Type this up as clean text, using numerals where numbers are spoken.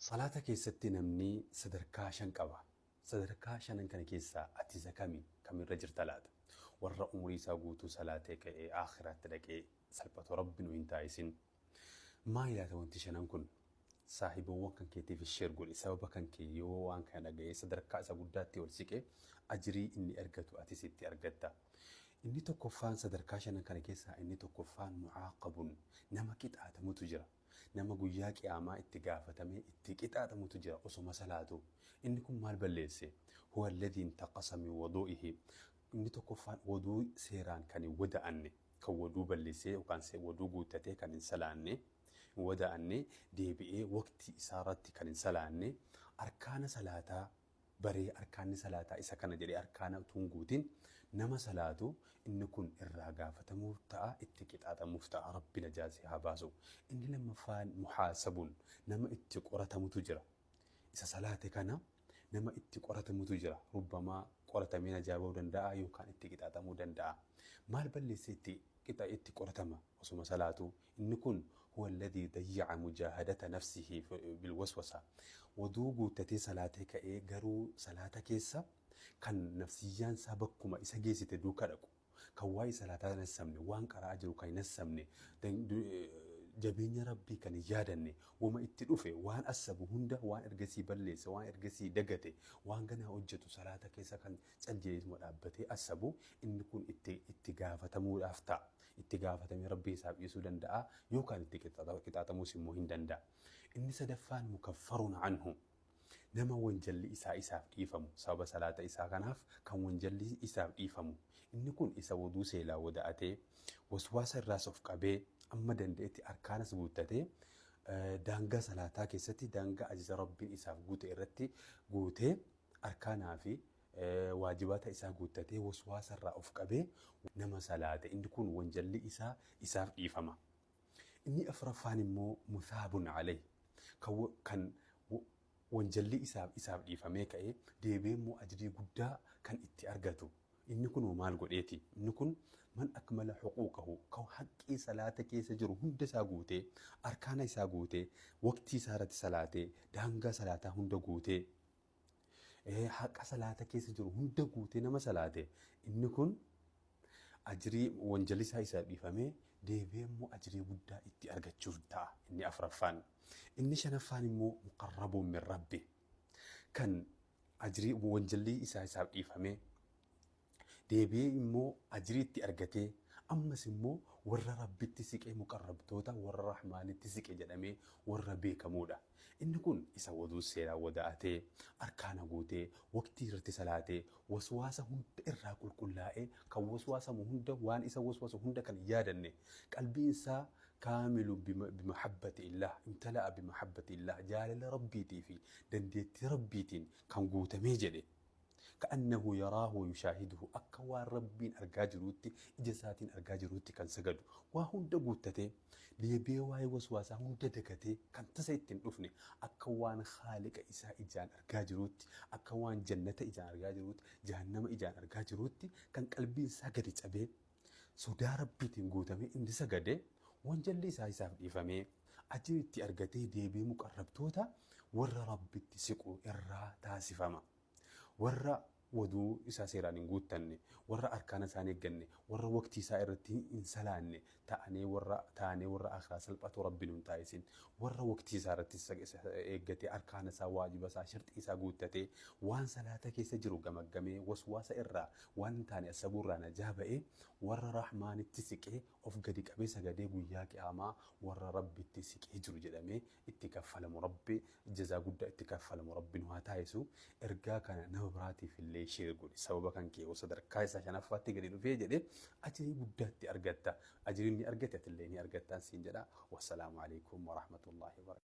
Salaata keessatti namni sadarkaa 5 qaba. Sadarkaa shanan kana keessaa ati isa kami? Kamirra jirta laata? Warra umurii isaa guutuu salaatee ka'ee aakhiraatti dhaqee salphatu Rabbi nu hin taasisin. Maali laata wanti shanan kun? Saahiboowwan kan keetiifis share godhi. Sababa kan kee yoo waan kana dhaga'ee sadarkaa isa guddaatti ol siqe ajrii inni argatu atis itti argatta. Inni tokkoffaan sadarkaa shanan kana keessaa inni tokkoffaan mu'aaqabun nama qixaatamutu jira. Nama guyyaa qiyaamaa itti gaafatamee itti qixaaxamutu jira osoma salaatuu. Inni kun maal balleesse? Huwa alladhii intaqasa min wuduu'ihi. Inni tokkoffaan wuduu seeraan kan hin wada'anne, kan wuduu balleessee yookaan wuduu guuttatee kan hin salaanne, hin wada'anne, deebi'ee waqtii isaa irratti kan hin salaanne, arkaana salaataa baree arkaanni salaataa isa kana jedhee arkaana utuu hin guutin nama salaatu inni kun irraa gaafatamuuf ta'a, itti qixaaxamuuf ta'a. Rabbi najaa si haa baasu. Inni lammaffaan muhaasabun nama itti qoratamutu jira. Isa salaate kana nama itti qoratamutu jira. Rubbamaa qoratamee najaa ba'uu danda'a yookaan itti qixaaxamuu danda'a. Maal balleessee itti qixa itti qoratama osuma salaatuu? Inni kun huwa alladhii dayya'a mujaahadata nafsihi bilwaswasa. Wuduu guuttatee salaatee ka'ee garuu salaata keessa kan nafsiyyaan isaa bakkuma isa geessite duuka dhaqu, kan waa'ee salaataa hin hassabne, waan qara'aa jiru kan hin hassabne, jabeenya Rabbii kan hin yaadanne, wama itti dhufe, waan assabu hunda, waan ergasii balleesse, waan ergasii dagate, waan ganaa hojjetu salaata keessa kan cal jedheetuma dhaabbatee assabu, inni kun itti itti gaafatamuudhaaf ta'a. Itti gaafatamee Rabbi isaaf dhiisuu danda'a yookaan itti qixaaxamuus immoo hin danda'a. Inni sadaffaan mukaffarun anhu nama wanjalli isaa isaaf dhiifamu sababa salaata isaa kanaaf kan wanjalli isaaf dhiifamu. Inni kun isa wuduu seelaa wada'atee waswaasa irraas of qabee amma danda'etti arkaanas guuttatee daangaa salaataa keessatti daangaa ajaja Rabbiin isaaf guute irratti guutee arkaanaa fi waajibaata isaa guuttatee waswaasa irraa of qabee nama salaate inni kun wanjalli isaa isaaf dhiifama. Inni afraffaan immoo musaabun alayhi kan wanjalli isaaf isaaf dhiifamee ka'ee deebi'ee immoo ajrii guddaa kan itti argatu. Inni kun maal godheeti? Inni kun man akmala huquuqahu kan haqqii salaata keessa jiru hunda isaa guutee, arkaana isaa guutee, waqtii isaa irratti salaatee, daangaa salaataa hunda guutee, haqa salaata keessa jiru hunda guutee nama salaate inni kun ajrii wanjalli isaa isaaf dhiifamee deebi'ee immoo ajrii guddaa itti argachuuf ta'a inni afraffaan. Inni shanaffaan immoo muqarrabuun min rabbi kan ajrii wanjalli isaa isaaf dhiifamee Deebi'ee immoo ajrii itti argatee, ammas immoo warra Rabbitti siqee muqarrabtoota warra Rahmaanitti siqe jedhamee warra beekamuudha. Inni kun isa wuduu seeraan wada'atee, arkaana guutee, waqtii irratti salaatee, waswaasa hunda irraa qulqullaa'ee, kan waswaasamu hunda waan isa waswasu hunda kan hin yaadanne, qalbiin isaa kaamilu bimahabbati illaah, imtala'a bimahabbati illaah, jaalala Rabbiitii fi dandeettii Rabbiitiin kan guutamee jedhe. Ka'annahu yaraahu wa yushaahiduhu akka waan Rabbiin argaa jiruutti ija isaatiin argaa jiruutti kan sagadu waa hunda guuttatee deebi'ee waa'ee waswaasaa hunda dagatee kan tasa itti hin dhufne akka waan khaaliqa isaa ijaan argaa jiruutti akka waan jannata ijaan argaa jiruutti jahannama ijaan argaa jiruutti kan qalbiin isaa gadi cabee sodaa Rabbiitiin guutamee inni sagade wanjalli isaa isaaf dhiifamee ajrii itti argatee deebi'ee muqarrabtoota warra Rabbitti siqu irraa taasifama. Warra wuduu isaa seeraan hin guuttanne, warra arkaana isaa hin eegganne, warra waqtii isaa irratti hin salaanne ta'anee warra taanee warra akhiraa salphatu Rabbi nun taasisin. Warra waqtii isaa irratti eeggatee arkaana isaa, waajiba isaa, sharxii isaa guuttatee waan salaata keessa jiru gamaggamee waswaasa irraa waan hin taane assabuu irraa najaa ba'ee warra Rahmaanitti siqee of gadi qabee sagadee guyyaa qiyaamaa warra Rabbitti siqee jiru jedhamee itti kaffalamu Rabbi jazaa guddaa itti kaffalamu Rabbi nu haa taasisu. Ergaa kana nama biraatiif illee share godhi. Sababa kan kee sadarkaa isaa shanaffaatti gadi dhufee jedhe ajrii guddaa itti argatta. Ajrii inni argate atillee ni argattaan siin jedha. Wassalaamu alaikum warahmatullaahi wabarakatuh.